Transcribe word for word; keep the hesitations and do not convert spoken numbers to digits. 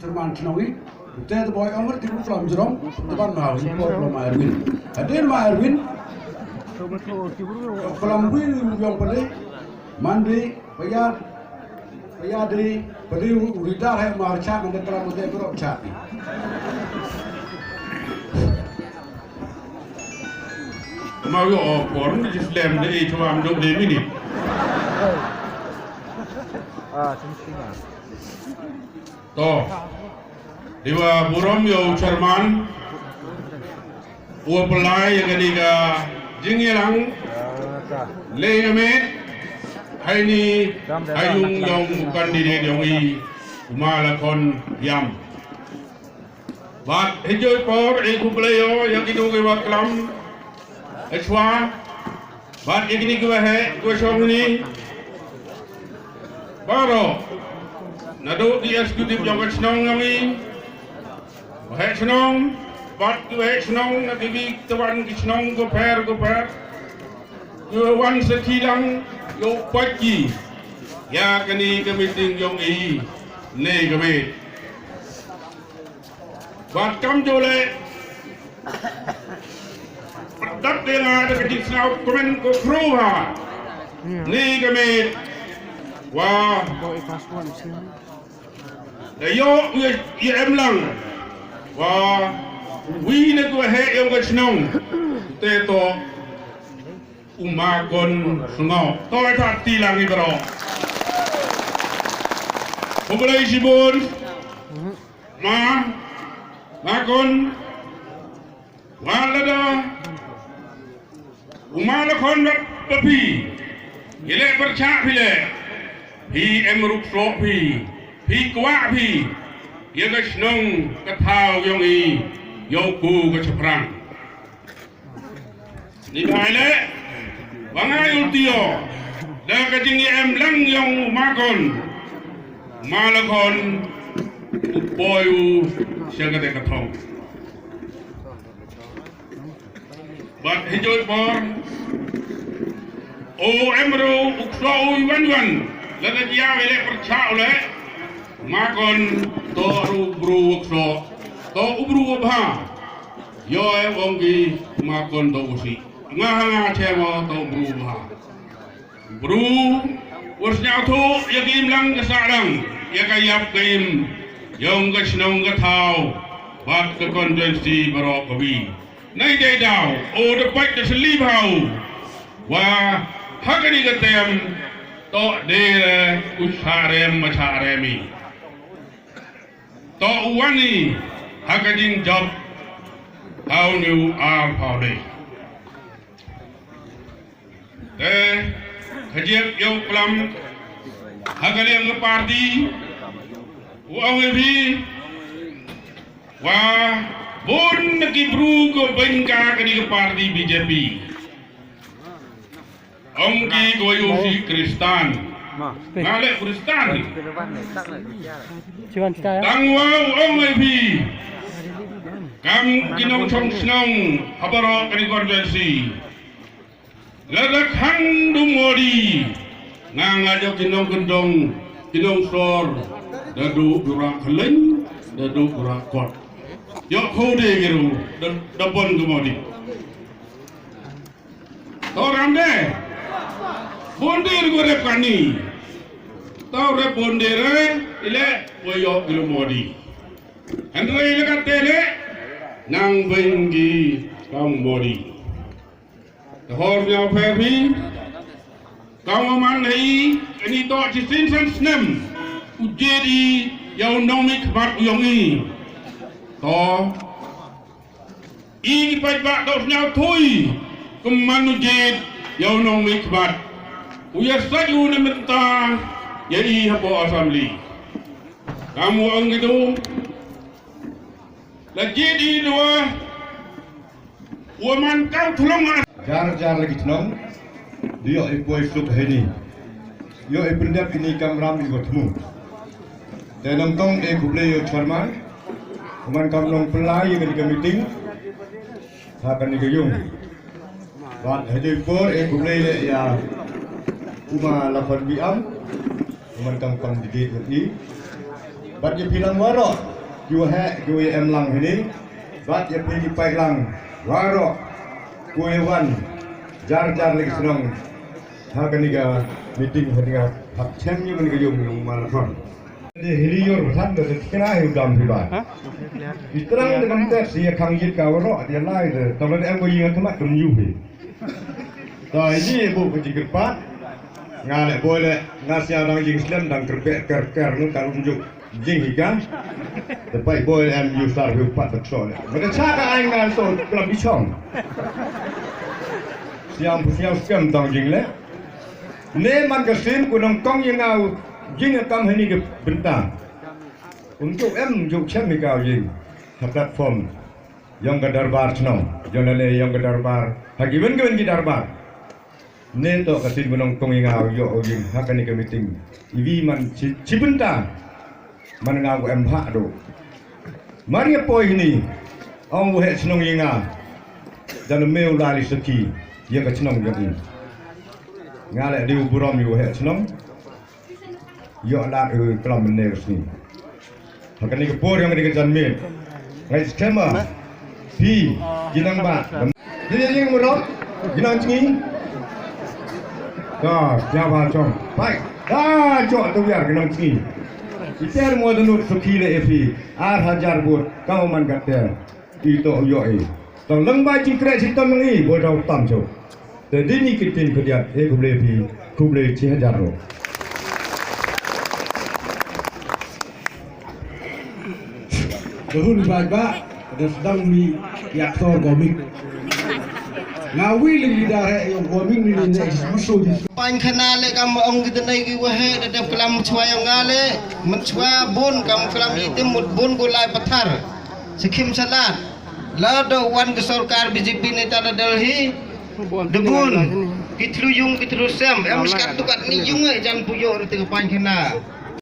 Chairman chnong i, te te boi ong te ku klam jrong, te ban ma wi por klam Erwin. Hadin ma Erwin. Klam wi yong pale, mandi, payad, payadi, padi u ridar hai mar cha, mandi klam te bro cha. Ma yo por ni jis lem de e chwa am dok de minit. Ah, sini sini. To. Diwa burom yo chairman. Wa pelai ya kani ka jingyalang. Lei ka met. Hai ni ayung yong candidate yong i. Uma la kon yam. Bad hijoi por e kublei yo ya kitu ki wa klam. Echwa. Bad ya kini ki wa he, ki wa shong ni. Baro. Nadu di executive yong ka chnong yong i. Wa he chnong. Bad ki wa he chnong, na ki bi ki tawan ki chnong ko per, ko per. Ki wa wan sa ki lang, yo paki. Ya kani ka meeting yong i. Nei ka met. Wat kam jole. Dap de nga da ka jing sngau komen ko kru ha. Ni ka met. Wa. Da yo ye ye em lang. Wa. Wi ne ko he yong ka chnong. Te to. Uma kon sngau. To ta ti lang i bro. Ko boleh sibun. Ma, ma kon, wa lada, uma la kon wat ba phi, ye le percha phi le, phi em ruk so phi, phi kwah phi, ye ka chnong ka thaw yong i, yo ku ka chaprang. Ni bhai le, wa nga yu tio, da ka jing ye em lang yong ma kon, ma la kon, u poi u, sha ka te ka thong. Bad hijoi por, o em ru, u kso u wan wan, la da jia we le percha u le, ma kon, to ru bru u kso, to u bru u bha. Yo e ong ki ma kon to usi. Nga ha nga che mo to bru ma. Bru was nya to ya kim lang ka sa lang. Ya ka yap ka im. Yong ka chnong ka thaw. Bad ka constituency baro ka wi. Nai dei daw. O da pat da sli bhau. Wa ha ka ni ka tem. To de re u sa rem ma sa rem i. To u wan i ha ka jingjop. Hau ni u ar hau dei. Te ka jiep yow klam ha ka liang ka party. U ong e phi wa bun na ki bru ko beng ka ka ni ka party B J P. Ong ki ko yu si Kristan. Nga le Kristan. Chuan kita ya. Tang wa u ong ai phi. Kam ki nongchong shnong ha baroh kani constituency. Lada khang du Modi. Nga nga jooh ki nongkyndong, ki nongsor. Da du bura khleng, da du bura kot. Yoh khode ki ru, da, da bon ka Modi. To ram de. Bondir ko rep kani. To rep bondir re, ile, wo yo ilo Modi. Hynrei ile ka tele, nang bengi kam Modi. Te hor nya phe phi, kam man hei, ani to chi sin san snem, u jedi, ya u nongmihkhmat u yong i. To, I ki paidbah dok sñiawthooh i, kynmaw u jied, ïa u nongmihkhmat. U ïa sait u na mynta, ïa i hapoh Assembly. Kam u ong kito. La jied i dua, u man kaw thlong. Jar jar la ki chnong, dei ïoh i poi suk heini. Ïoh i pyndep ini kamram i wa thmu. Te nongtong e khublei ïa u chairman. U man kam nongpynlai ïa kani ka meeting. Ha kani ka yung. Bad hadien por e khublei ïa u ma Lakhon Biam. U man kam kam didi ïa i. Bad ïa phi lang waroh, ïa u heh, ïa u em lang hini. Bad ïa phi ki paidlang waroh, ïa u wan jar jar lei ki shnong. Ha kane ka meeting, ha kane ka hap chem ïa kane ka ïung ïung Mawlathon. Te hili ïor bthan da te kena hi u dam hi ba. Itrang da kam tet si ïa khang yit ka waroh, ïa lai da. Tang da em ko ïing ha khmat dum yu hi. Ta ini bu ka jingkyrpad. Nga le boi le nga sia dang jing slem dang kyrpek ker ker nu ka um juk. Jing hi ka. Te pai boi em yu sar yu pat tak so le. Mata cha ka ai nga so klam i chong. Siam pu siam skem dang jing le. Ne man ka sim ku nong kong ïa nga u jing kam hani ka bynta. Um juk em juk chem hi ka u jing. Ha platform. Ïong ka darbar chnong, ïong na ne ïong ka darbar, ha ki wen ki wen ki darbar. Ne to ka tin bunong kong ïa nga ïoh ïing ha kane ka meeting. Iwi man chi, chi bynta. Man nga u em ha do. Mar ïa poi hini. Ong u heh chnong ïa nga. Dan me u la li saki. Ïa ka chnong ïa u. Nga le diu burom ïa u heh chnong. Ïoh lad u klam mynne ka sngi. Ha kane ka por ïa kane ka janmiet. Ngai skema. Phi ki nang ba. Ki ïa ïing mrok ki nang sngi. Ka ïa ba chong. Pai. Da jok tu ïa ki nang sngi. Iter mo da nut suki le e phi. Ar hajar bot. Kau man ka ter. Ito ïoh i. Tang lang ba jingkreh chi tam ngi bo dau tam chok. Te dini ki tin khadiat e khublei phi, khublei chi hajar ro. Dahun ba ba da sedang ni ïa aktor komik. Nga wi li li da re ïong komik ni ni ne musuh di. Pain khana le kam ong kita nai ki wahe da dep kelam chwa ïong nga le. Mut chwa bun kam kelam itim mut bun ko lai pathar. Sikhim salat. La da wan ka sorkar B J P neta na Delhi. Debun. Ki thlu yung ki thlu sem. Em skat tukat ni yung eh jan puyo rete ka pain khana.